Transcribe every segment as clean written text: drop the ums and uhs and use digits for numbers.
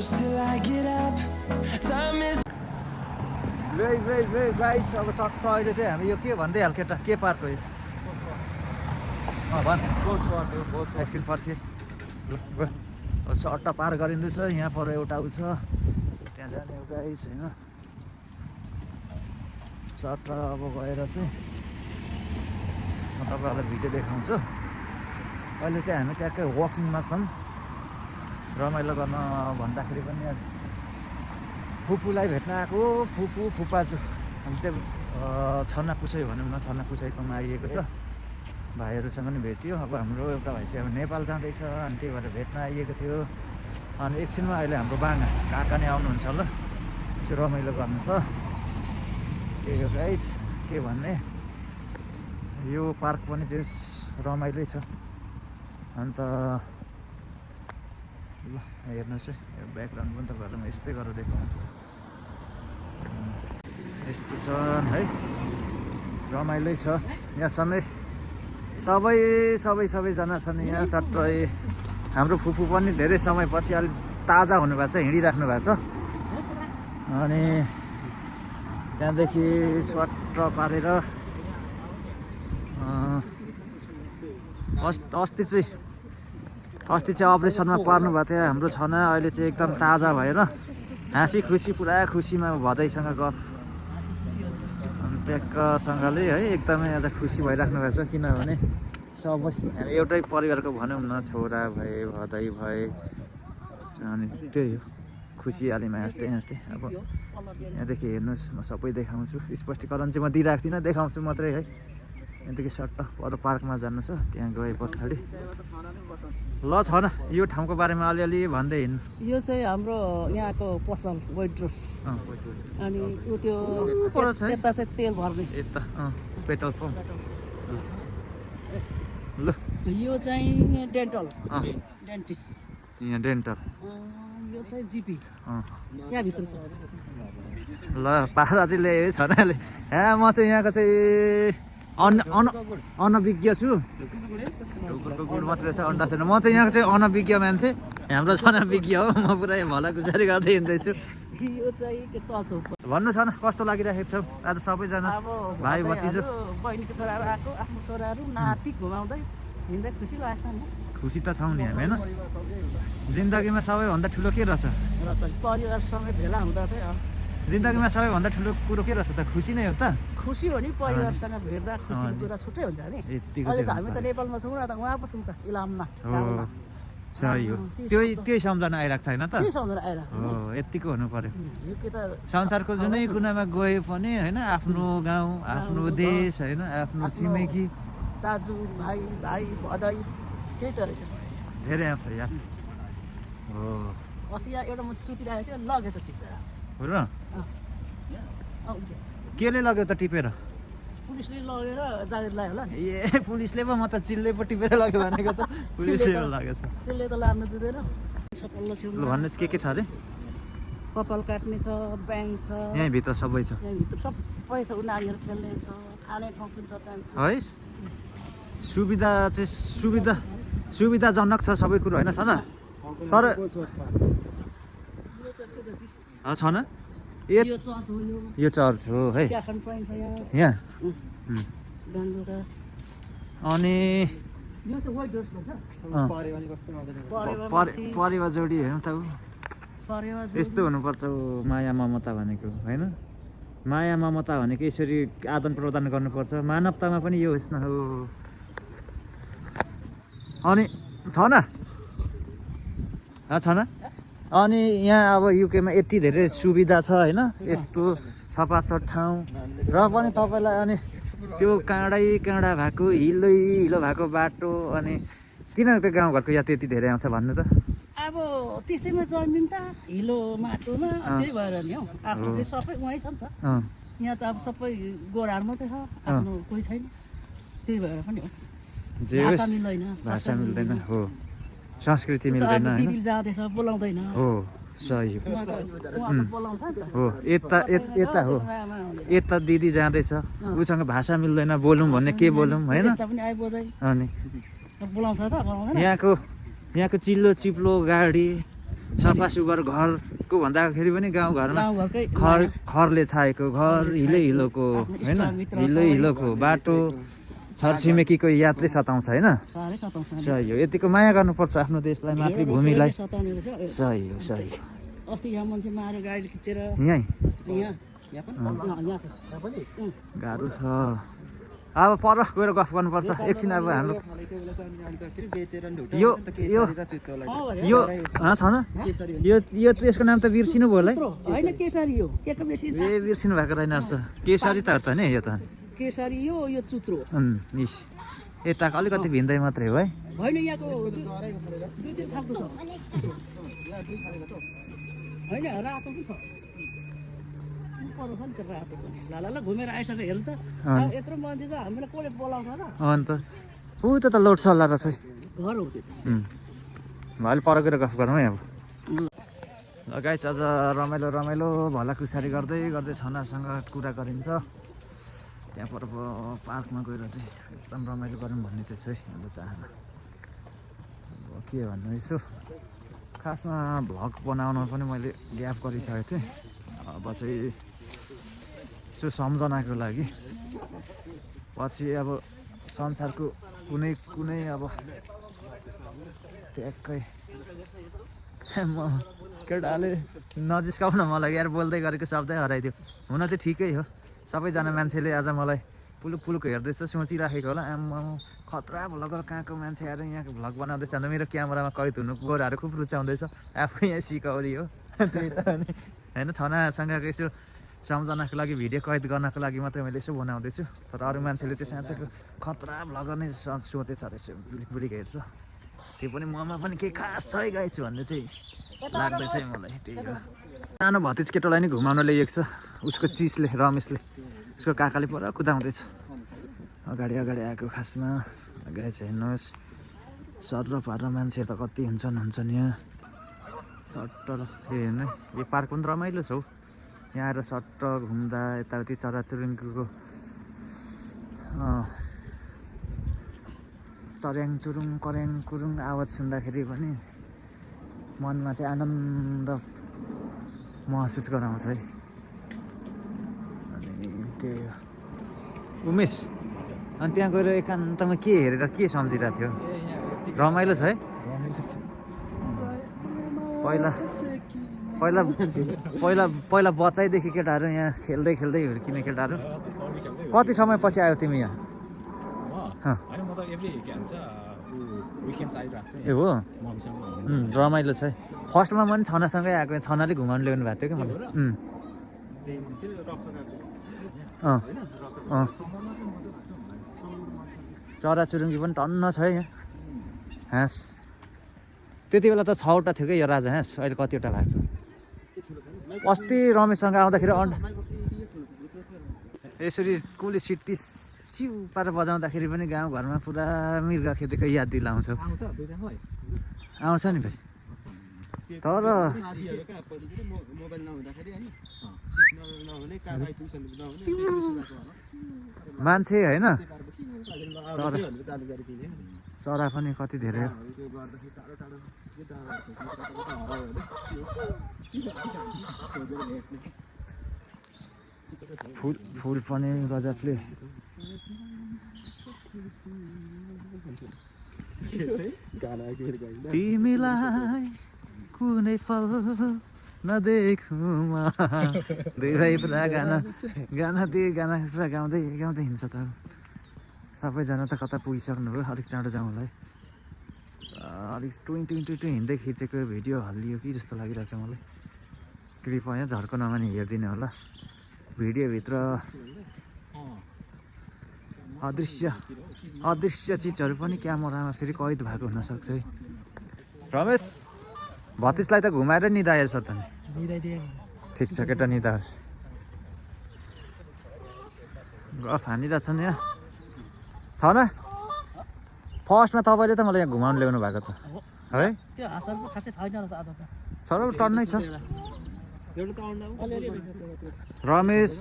close till I get up. Time is way guys अब चट्ट अहिले चाहिँ हामी यो के भन्दै हाल केटा के पार्क हो यो भन् एकछिन पर्खे अब चट्ट पार गरिँदैछ यहाँ पर एउटा उ छ त्यहाँ जाने हो गाइज होइन चट्ट अब गएर चाहिँ म तपाईँहरूलाई भिडियो देखाउँछु अहिले चाहिँ हामी ट्याक्कै वकिङमा छौँ रमाइलो गर्न भन्दाखेरि पनि फुपूलाई भेट्न आएको फुपाजु अनि त्यो छन्ना पुछै भनौँ न छन्ना पुछैकोमा आइएको छ भाइहरूसँग नि भेट्यो अब हाम्रो एउटा भाइ चाहिँ अब नेपाल जाँदैछ अनि त्यही भएर भेट्न आइएको थियो अनि एकछिनमा अहिले हाम्रो बाङ्गा काका नै आउनुहुन्छ होला यसो रमाइलो गर्नु छ त्यही हो गाइज के भन्ने यो पार्क पनि चाहिँ रमाइलै छ अन्त ल हेर्नुहोस् है यो ब्याकग्राउन्ड पनि तपाईँहरूलाई म यस्तै गरेर देखाउँछु यस्तो छन् है रमाइलै छ यहाँ सबै सबैजना छन् यहाँ चट्टै हाम्रो फुपू पनि धेरै समयपछि अलिक ताजा हुनुभएको छ हिँडिराख्नु भएको छ अनि त्यहाँदेखि स्वाट्ट पारेर अस्ति चाहिँ अपरेसनमा पर्नु भएको थियो हाम्रो छना अहिले चाहिँ एकदम ताजा भएर हाँसी खुसी पुरा खुसीमा भदैसँग गफ ट्याक्कसँगले है एकदमै आज खुसी भइराख्नु भएको छ किनभने सबै हामी एउटै परिवारको भनौँ न छोरा भए भदै भए अनि त्यही हो खुसियालीमा हाँस्दै अब यहाँदेखि हेर्नुहोस् म सबै देखाउँछु स्पष्टीकरण चाहिँ म दिइरहेको थिइनँ देखाउँछु मात्रै है यहाँदेखि सट्ट पर पार्कमा जानु छ त्यहाँ गए पछाडि ल छ न यो ठाउँको बारेमा अलिअलि भन्दै हिँड्नु यो चाहिँ हाम्रो यहाँको पसल वेड्रोस अनि त्यो यता चाहिँ तेल भर्ने यता पेट्रोल पम्प ल यो चाहिँ डेन्टल डेन्टिस्ट यहाँ डेन्टल यो चाहिँ जिपी यहाँभित्र छ ल पारा चाहिँ ल्यायो छोराले म चाहिँ यहाँको चाहिँ अनभिज्ञ छु ढुकुरको गुड मात्रै छ अन्डा छैन म चाहिँ यहाँको चाहिँ अनभिज्ञ मान्छे हाम्रो अनभिज्ञ हो म पुरै भला गुजारी गर्दै हिँड्दैछु भन्नु छ न कस्तो लागिरहेको छ आज सबैजना भाइ भतिजो बहिनीको छोराहरू आएको आफ्नो छोराहरू नाति घुमाउँदै हिँड्दै खुसी लाग्छ नि खुसी त छौँ नि हामी होइन जिन्दगीमा सबैभन्दा ठुलो के रहेछ परिवारसँगै भेला हुँदा चाहिँ जिन्दगीमा सबैभन्दा ठुलो कुरो के रहेछ त खुसी नै हो त खुसी हो नि परिवारसँग भेट्दा खुसीको कुरा छुट्टै हुन्छ नि अहिले त हामी त नेपालमा छौँ न त उहाँ बसौँ त इलाममा सही हो त्यही सम्झना आइरहेको छैन त हो यतिको हुनु पर्यो संसारको जुनै कुनामा गए पनि होइन आफ्नो गाउँ आफ्नो देश होइन आफ्नो छिमेकी दाजु भाइ भदै त्यही त रहेछ धेरै आउँछ यार हो अस्ति यहाँ एउटा मान्छे सुतिरहेको थियो लगेछ टिपेर हो र केले लग्यो त टिपेर पुलिसले लगेर जागिर लाग्यो होला नि ए पुलिसले पो म त चिल्ले पो टिपेर लग्यो भनेको त पुलिसले लगेछ चिल्ले त लाग्नु दिँदैन सपल्लो छेउमा भन्नुहोस् के छ अरे कपाल काट्ने छ ब्याङ्क छ यहीँभित्र सबै छ यहाँभित्र सबै छ नानीहरू खेल्ने छ खाने ठाउँ पनि छ त्यहाँ है सुविधा चाहिँ सुविधाजनक छ सबै कुरो होइन छ न तर छ न यो चर्च हो है यहाँ अनि परेवा जोडी हेर्नु त यस्तो हुनुपर्छ माया ममता भनेको होइन माया ममता भनेको यसरी आदान प्रदान गर्नुपर्छ मानवतामा पनि यो होस् न हो अनि छ न अनि यहाँ अब युकेमा यति धेरै सुविधा छ होइन यस्तो सफासट ठाउँ र पनि तपाईँलाई अनि त्यो काँडा भएको हिलो भएको बाटो अनि किन त्यो गाउँघरको यात्री यति धेरै आउँछ भन्नु त अब त्यसैमा जमिन त हिलो माटोमा त्यही भएर नि हौ आफ्नो सबै उहीँ छ नि त यहाँ त अब सबै गोराहरू मात्रै छ आफ्नो कोही छैन त्यही भएर पनि हो भाषा मिल्दैन हो संस्कृति मिल्दैन दिदी जाँदैछ बोलाउँदैन हो सही हो यता हो यता दिदी जाँदैछ उसँग भाषा मिल्दैन बोलौँ भन्ने के बोलौँ होइन अनि यहाँको चिल्लो चिप्लो गाडी सफा सुग्घर घरको भन्दाखेरि पनि गाउँघरमा गाउँघरकै खरले छाएको घर हिलोको होइन हिलोको बाटो छरछिमेकीको यादले सताउँछ होइन साह्रै सताउँछ सही हो यतिको माया गर्नुपर्छ आफ्नो देशलाई मातृभूमिलाई सताउने रहेछ सही हो सही हो अस्ति यहाँ मान्छे मारेर गाडी खिचेर यहीँ यहाँ गाह्रो छ अब पर गएर गफ गर्नुपर्छ एकछिन अब हाम्रो यो यो यो छ न यो त्यसको नाम त बिर्सिनु भयो होला है होइन केसरी हो के को बेसी छ ए बिर्सिनु भएको रहेन रहेछ केसरी त नि यो त केसरी यो चुत्रो निस यताको अलिकति भिन्दै मात्रै हो है होइन यहाँको दुई तिन खालको छ होइन रातो पनि छ रातो पनि ल घुमेर आइसक्यो हेर्नु त यत्रो मान्छे छ हामीलाई कसले बोलाउँछ र अन्त ऊ त लोड सल्लाह रहेछ घर हो त्यो अहिले पर गएर गफ गरौँ है अब गाइस आज रमाइलो भलाकुसारी गर्दै छनासँग कुरा गरिन्छ त्यहाँ पर पार्कमा गएर चाहिँ एकदम रमाइलो गरौँ भन्ने चाहिँ छ है हाम्रो चाहना अब के भन्नु यसो खासमा भ्लग बनाउन पनि मैले ग्याप गरिसकेको थिएँ अब चाहिँ यसो सम्झनाको लागि पछि अब संसारको कुनै अब ट्याक्कै म केटाले नजिस्काउन मलाई यार बोल्दै गरेको शब्दै हराइदियो हुन चाहिँ ठिकै हो सबैजना मान्छेले आज मलाई पुलुक हेर्दैछ सोचिराखेको होला आम्मा खतरा भ्लगर कहाँको मान्छे आएर यहाँको भ्लग बनाउँदैछ अन्त मेरो क्यामेरामा कैद हुनु गोराहरू खुब रुचाउँदैछ आफै यहाँ सिकौरी हो त्यही त अनि होइन छनासँग यसो सम्झनाको लागि भिडियो कैद गर्नको लागि मात्रै मैले यसो बनाउँदैछु तर अरू मान्छेले चाहिँ साँच्चैको खतरा भ्लगर नै सोचेछ रहेछ बुढीको हेर्छ त्यो पनि ममा पनि केही खास छ है गाइछु भन्ने चाहिँ लाग्दैछ मलाई त्यही हो सानो भतिज केटोलाई नै घुमाउन ल्याइएको छ उसको चिजले रमेशले उसको काकाले पुरा कुदाउँदैछ अगाडि आएको खासमा गाई चाहिँ हेर्नुहोस् सर र पार मान्छे त कति हुन्छन् यहाँ सट्ट हेर्नु यो पार्क पनि रमाइलो छ हौ यहाँ आएर सट्ट घुम्दा यताउति चराचुरुङ्गीको चर्याङ चुरुङ कर्याङ कुरुङ आवाज सुन्दाखेरि पनि मनमा चाहिँ आनन्द महसुस गराउँछ है अनि त्यही हो उमेश अनि त्यहाँ गएर एकान्तमा के हेरेर के सम्झिरहेको थियो रमाइलो छ है पहिला बच्चैदेखि केटाहरू यहाँ खेल्दै हुर्किने केटाहरू कति समय पछि आयो तिमी यहाँ ए हो रमाइलो छ है फर्स्टमा पनि छनासँगै आएको छनाले घुमाउनु ल्याउनु भएको थियो क्या मलाई चराचुरुङ्गी पनि टन्न छ है यहाँ हाँस त्यति बेला त 6वटा थियो क्या यो राजा हाँस अहिले कतिवटा भएको छ अस्ति रमेशसँग आउँदाखेरि यसरी कुले सिटी चिउ पारेर बजाउँदाखेरि पनि गाउँघरमा पुरा मृग खेतीको याद दिलाउँछ आउँछ नि भाइ तर मान्छे होइन चरा पनि कति धेरै फुल पनि गजबले तिमीलाई कुनै फल नदेखुमा दुई भाइ पुरा गाना पुरा गाउँदै हिँड्छ त सबैजना त कता पुगिसक्नुभयो अलिक चाँडो जाउँ होला है अलिक टुइँ हिँड्दै खिचेको भिडियो हल्लियो कि जस्तो लागिरहेछ मलाई कृपया झर्को नमानी हेरिदिने होला भिडियोभित्र अदृश्य चिजहरू पनि क्यामेरामा फेरि कैद भएको हुनसक्छ है रमेश भतिजलाई त घुमाएर निदाएछ त नि ठिक छ केटा निदाओस् गफ हानिरहेछ नि यहाँ छ न फर्स्टमा तपाईँले त मलाई यहाँ घुमाउनु ल्याउनु भएको त है त्यो हासर खासै छैन रहेछ आज त सर टन्नै छ रमेश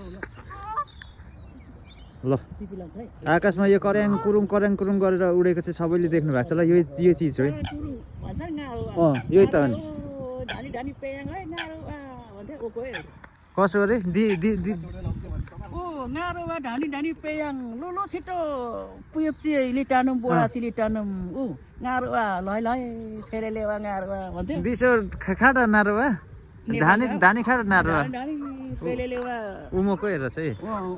ल आकाशमा यो कर्याङ कुरुङ गरेर उडेको चाहिँ सबैले देख्नु भएको छ ल यो चिज हो है यही त हो नि धानी धानी पेयाङ है नारुवा भन्थे ऊ गयो कसो अरे ऊ नारुवा धानी धानी पेयाङ लो छिटो पुयप्ची लिटानुम बोडा चिलिटानुम ऊ नारुवा लय फेरे लेवा नारुवा भन्थे दिसो खाडा नारुवा धानी खाडा नारुवा धानी फेरे लेवा उमोको हेरेछ है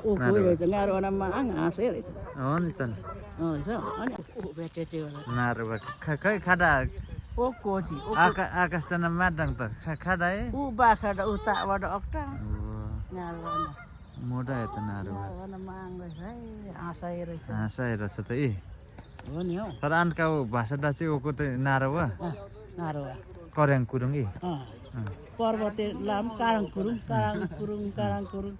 ऊ गयो रहेछ नारुवा नाममा हाँसै रहेछ हो नि त रहेछ अनि ऊ भेटेटे नारुवा खै खाडा ओ कोजी आकाश त माडङ त खाडा है ऊ बाखाडा ऊ चाबाट अक्टा नारुवा मोटा है त नारुवा माग रहेछ है हाँसाइ रहेछ हाँसाइरहेछ त ए हो नि हौ तर अनका भाषा चाहिँ ओको त नारुवा नारुवा कर्याङ कुरुङ ए पर्वते लाम काराङ कुरुङ